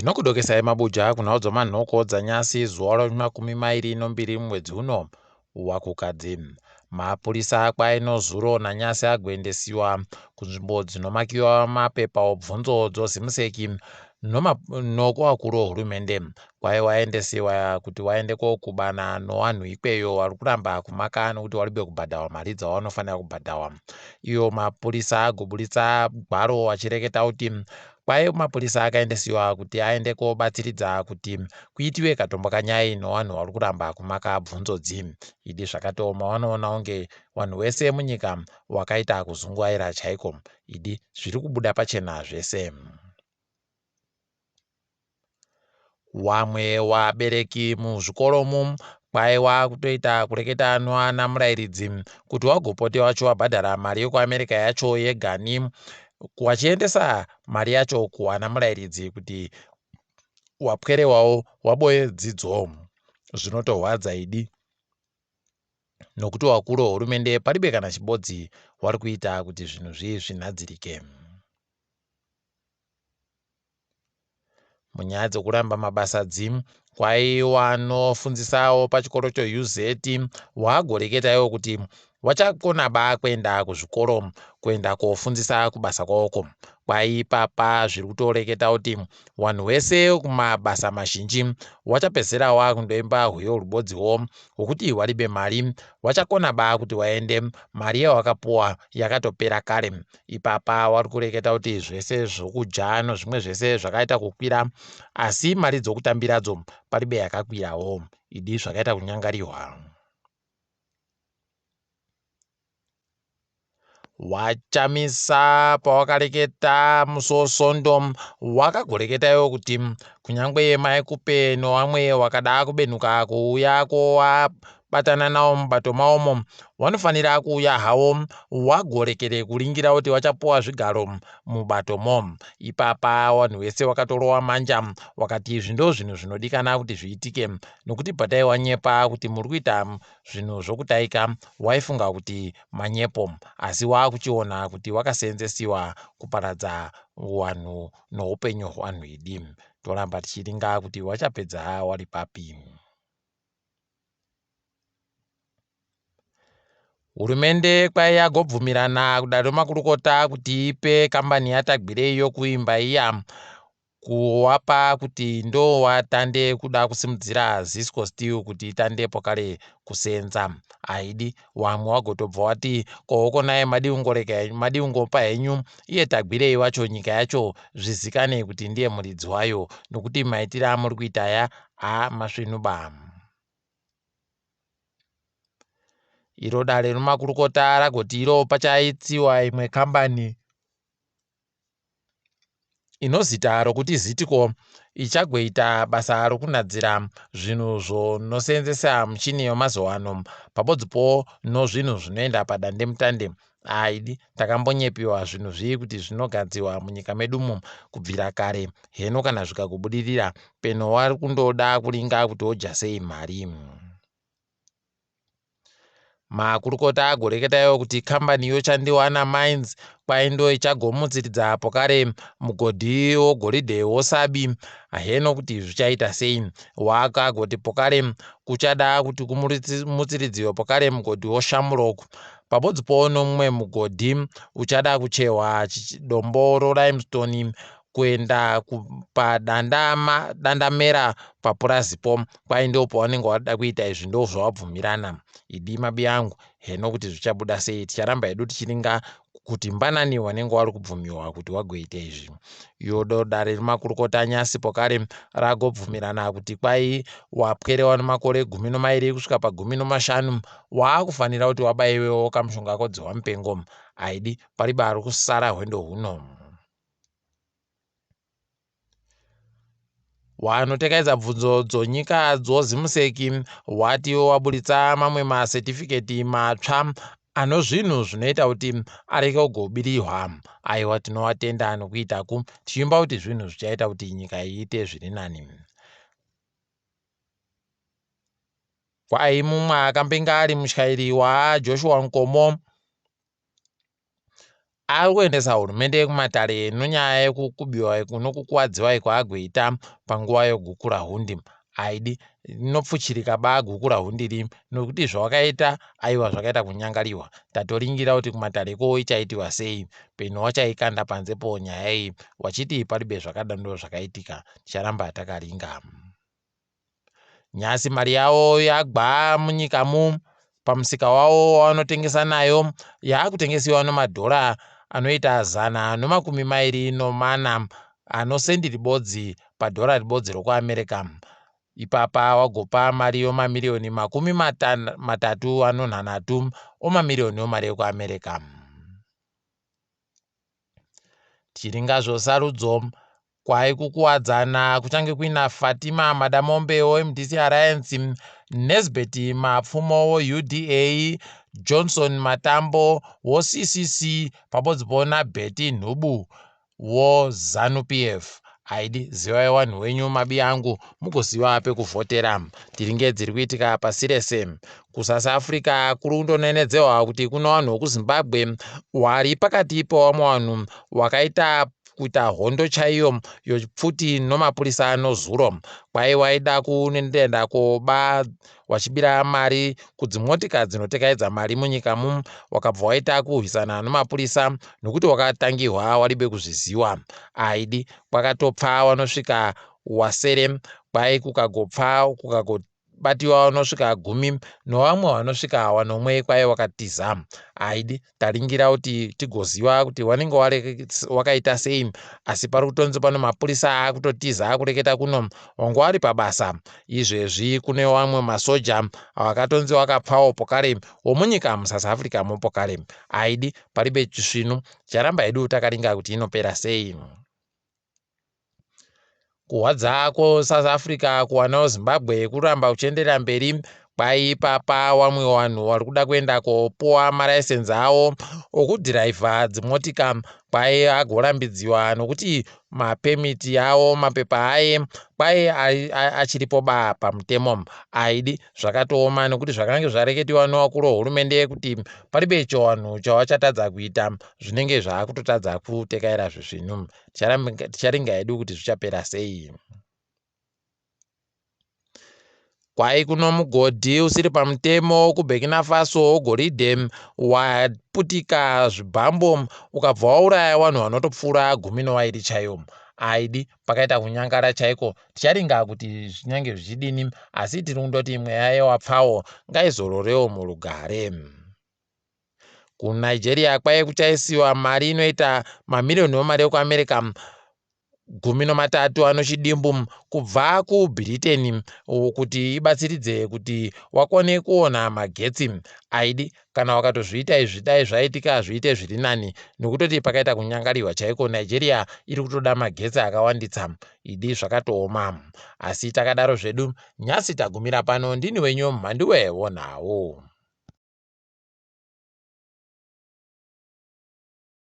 Tinokudokesai mabuja kunhau dzomanhoko dzanyasi zuva remakumi mairi nombiri mumwedzi uno waKukadzi. Mapurisa kwaino zuro nanyasi agoendesiwa kunzvimbo dzinomakiwa mapepa obvunzo dzoZimsec nokuwakuru ohurumende. Kwai waendesiwa kuti waende kokubana nowanhu ikweyo wari kuramba kumaka nokuti waribe kubhadhawa mari dzawanofanira kubhadhawa. Iyo mapurisa agoburitsa gwaro achireketa kuti Kwai mapurisa akaendesiwa kuti aende kobatsiridza kuti kuitiwe katombo kanyai nowanhu wari kuramba kumaka bvunzo dzi. Idi zvakatooma wanoona unge wanhu wese munyika wakaita kuzunguaira chaiko. Idi zviri kubuda pachena zvese. Wamwe wabereki muzvikoro umu kwai wakutoita kureketa noana murairidzi kuti wagopote wacho wabhadhara mari yekuAmerica yacho yegani wachiendesa mari yacho kuwana murairidzi kuti wapwere wawo waboye dzidzo. Zvinotorwadza idi nokuti wakuru wehurumende paribe kana chibodzi wari kuita kuti zvinhu zvi zvinhadzirike. Munyaya dzekuramba mabasa dzi kwai wanofundzisawo pachikoro choUZ wagoreketa iwo kuti wachakona ba kuenda kuzvikoro kuenda kofundzisa kubasa kwawoko. Kwai ipapa zviri kutoreketa kuti wanhu wese kumabasa mazhinji wachapedzisira wakundoimba hwiyo rubodziwo hwokuti waribe mari wachakona ba kuti waende mari yawakapuwa yakatopera kare. Ipapa wari kureketa kuti zvese zvokudya nozvimwe zvese zvakaita kukwira asi mari dzokutambiradzo paribe yakakwirawo. Idi zvakaita kunyangarihwa. Wachamisa pawakareketa musi wosondo wakagoreketa iwe kuti kunyangwe mai Kupe nowamwe wakada kubenuka kuuya kowa batana nawo mubato mawomo wanofanira kuuya hawo wagorekere kuringira kuti wachapuwa zvigaro mubato mo. Ipapa wanhu wese wakatorowa manja wakati izvi ndo zvinhu zvinodikana kuti zviitike nokuti patai wanyepa kuti muri kuita zvinhu zvokutaika waifunga kuti manyepo asi wakuchiona kuti wakaseenzesiwa kuparadza wanhu noupenyu hwanhu idi. Toramba tichiringa kuti wachapedza wari papi. Hurumende kwai yagobvumirana kudare remakurukota kuti ipe kambani yaTagwirei yokuimba iya kuwapa kuti ndowatande kuda kusimudzira Zisco Steel kuti itande pokare kusenza. Haidi wamwe wagotobva wati kohoko naye madii kungorega madii kungopa henyu iye Tagwirei wacho nyika yacho zvizikane kuti ndiye muridzi wayo nokuti maitire amuri kuita aya haa masvinu ba. Iro dare remakurukota ragoti iro pachaitsiwa imwe kambani inozita rokuti Zitco ichagoita basa rokunadzira zvinhu zvonoseenzesa muchini yemazuva ano pabodzipo nozvinhu zvinoenda padandemutande. Aidi takambonyepiwa zvinhu zvii kuti zvinogadziwa munyika medumo kubvira kare heno kana zvikagobudirira peno wari kundoda kuringa kuti wodya sei mari. Makurukota agoreketa iwo kuti kambani yoChandiwana Mines kwaindo ichagomutsiridza pokare mugodhi wogoridhe woSabi heno kuti zvichaita sei. Wakagoti pokare kuchada kuti kumutsiridziwe pokare mugodhi woShamrock pabodzipo nomumwe mugodhi uchada kuchehwa dombo rolimestone kuenda padandamera papurazipo kwai ndo pawanenge wada kuita izvi ndo zvawabvumirana idi mabi angu heno kuti zvichabuda sei ticharamba hedu tichiringa kuti mbanani wanenge wari kubvumiwa kuti wagoita izvi yodo dare remakurukota anyasi pokare ragobvumirana kuti kwai wapwerewa nemakore gumi nomairi kusvika pagumi nomashanu waakufanira kuti wabaiwewo kamushonga kodzihwa mupengo aidi pariba ari kusara hwendo huno. Wanotekaidza bvunzo dzonyika dzoZimuseki wati waburitsa mamwe masetifiketi matsva anozvinhu zvinoita kuti areke kugobirihwa. Aiwa tinowatenda nokuitaku tichivimba kuti zvinhu zvichaita kuti nyika iite zviri nani. Kwai mumwe akambenge ari mutyairi waJoshua Nkomo. Ari kuendesa hurumende kumatare nonyaya yekukubiwa nokukuwadziwa kwaagoita panguva yegukurahundi. Haidi inopfuchirika ba gukurahundi iri nokuti zvawakaita aiwa zvakaita kunyangariwa. Tatoringira kuti kumatare ko ichaitiwa sei. Peno wachaikanda panze po nyaya iyi wachiti paribe zvakadando zvakaitika. Ticharamba takaringa. Nhasi mari yavo yagwa munyika mu pamusika wavo wavanotengesa nayo yaakutengesiwa nomadhora anoita 124 anosendi ribodzi padhora ribodzi rokuAmerica. Ipapa wagopa mari yomamiriyoni 36 omamiriyoni omari yekuAmerica. Tichiringazvo sarudzo kwai kukuwadzana kuchange kuina Fatima Madamombe weMDC Alliance, Nesbert Mapfumo weUDA, Johnson Matambo woCCC pabodzipo naBetty Nhubu woZanu PF. Aidi zivai wanhu wenyu mabi angu mugoziva pekuvhotera. Tiringe dziri kuitika pasi rese. KuSouth Africa kuri kundonenedzewa kuti kuna vanhu vekuZimbabwe wari pakati pewamwe vanhu wakaita kuita hondo chaiyo yopfuti nomapurisa nozuro. Kwai waida kunenda koba wachibira mari kudzimotika dzinotekaidza mari munyika mu wakabva waita kurwisana nomapurisa nokuti wakatangihwa waribe kuzviziwa. Aidi kwakatopfa wanosvika wasere kwai kukagopfa kukagobatiwa vanosvika 10 novamwe vanosvika wanomwe kwai wakatiza. Aidi taringira kuti tigoziva kuti wanenge wakaita sei, asi pari kutonzi pano mapurisa akutotiza akureketa kuno wanga wari pabasa. Izvezvi kune wamwe masoja wakatonzi wakapfawo pokare womunyika muSouth Africa mopokare. Aidi paribe chisvinu, ticharamba hedu takaringa kuti inopera sei. Kuhwadza kweSouth Africa kuwanawo Zimbabwe kuramba kuchienderera mberi kwai ipapa wamwe vanhu vari kuda kuenda kopuwa maraisenzi avo okudhiraivha dzimotika kwai agorambidziwa nokuti mapemiti avo mapepa aye kwai achiripo ba pamutemo. Aidi zvakatooma nokuti zvakange zvareketiwa nevakuru vehurumende kuti paribe chivanhu chavachatadza kuita zvinenge zvaakutotadza kutekaira zvezvinhu. Ticharinga hedu kuti zvichapera sei. Kwai kuno mugodhi usiri pamutemo kuBurkina Faso wegoridhe waputika zvibhambo ukabva wauraya vanhu vanotopfuura 12 chaivo. Aidi pakaita kunyangara chaiko. Ticharinga kuti zvinyange zvichidini, asi tiri kundoti mweya yewapfawo ngaizororewo murugare. KuNigeria kwai kuchaisiwa mari inoita mamiriyoni emari yekuAmerica 13 anochidimbu kubva kuBritain kuti ibatsiridze kuti wakone kuona magetsi. Aidi kana wakatozviita izvi dai zvaitika zviite zviri nani nokutoti pakaita kunyangariwa chaiko. Nigeria iri kutoda magetsi akawanditsa. Idi zvakatooma, asi takadaro zvedu. Nhasi tagumira pano. Ndini wenyu Mhanduwe wonhau.